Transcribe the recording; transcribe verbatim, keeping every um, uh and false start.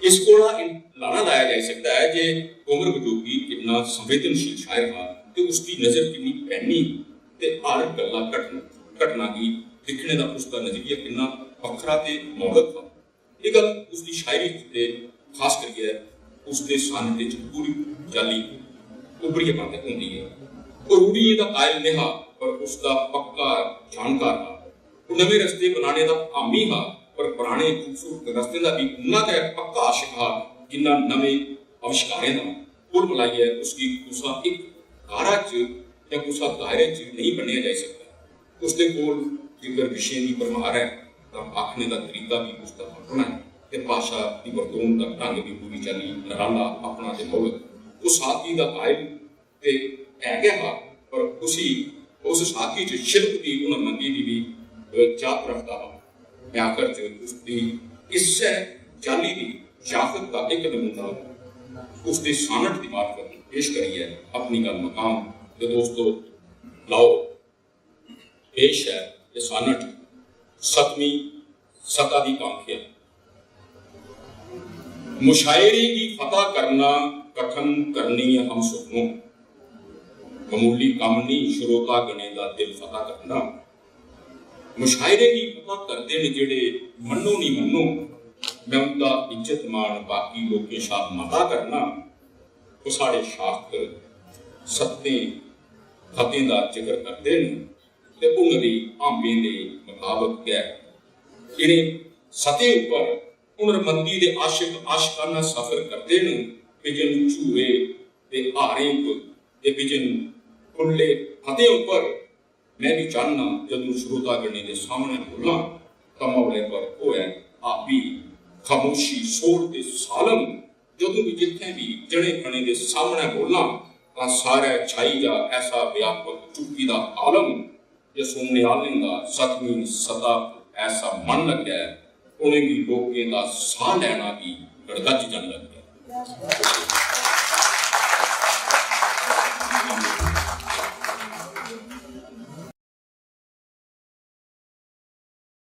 इस कोला एह् लाना लाया जाई सकदा ऐ जे कुंवर बजोगी किन्ना संवेदनशील शायर हा ते उसदी नजर किन्नी पैनी ते हर गल्ला घटना घटना गी दिक्खने दा उसदा नजरिया किन्ना बक्खरा ते मौलक हा। एह् गल्ल उसदी शायरी ते खास करियै उसदे सानटे च पूरी चाल्ली उभरियै बातें होंदी ऐ। ओह् रूढ़ियें दा कायल नेहा, पर उसदा पक्का जानकार हा। ओह् नमें रस्ते बनाने दा हामी हा, पर पराने खूबसूरत रस्तें दा बी उन्ना गै पक्का आशिक हा, जिन्ना नमें आविष्कारें दा। कुल मलाइयै उसगी कुसा इक कारा च जां कुसा दायरे च नेईं बन्नेआ जाई सकदा। उसदे कोल जेकर विशें दी भरमार ऐ, तां आखने दा तरीका बी उसदा अपना ऐ ते भाशा दी बरतून दा ढंग बी पूरी चाल्ली नराला, अपना ते मौलक। ओह् सादगी दा कायल ते है गै हा, पर उसी, उस सादगी च शिल्प दी हुनरमंदी दी बी, अ, जात रखदा हा। में आखर च उसदी इस्सै चाल्ली दी जाफत दा इक नमूना उसदे सानट दी मार्फत पेश करियै अपनी गल्ल मकाम। ते दोस्तो, लाओ, पेश ऐ एह् सानट, सतमीं सतह दी कांख्या। मुशायरे गी फतह करना, कथन करनी है हम सुखनों। मामूली कम्म नहीं, श्रोता गणें दा दिल फतह करना। मुशायरे गी फतह करदे न जेह्ड़े, मन्नो निं मन्नो, में उं'दा इज्जत मान बाकी लोकें शा मता करना। ओह् साढ़े शास्त्र सत्तें खतें दा जिक्र करदे न ते हुनरी हामें दे मताबक गै इ'नें सतें उप्पर हुनरमंदी दे आशिक आशिकाना सफर करदे न। बिजन झूरे ते हारें उप्पर ते बिजन फुल्ले फतें उप्पर में बी चाह्न्नां जदूं श्रोतागणें दे सामनै बोल्लां तां म्हौले पर होऐ हावी खामोशी, सोर ते सालम। जदूं बी जित्थें बी जने खने दे सामनै बोल्लां तां सारै छाई जा ऐसा व्यापक चुप्पी दा आलम जे सुनने आह्लें दा सतमीं सतह पर ऐसा मन लग्गै उ'नेंगी लोकें दा साह् लैना बी गड़गड़ जन लग्गै।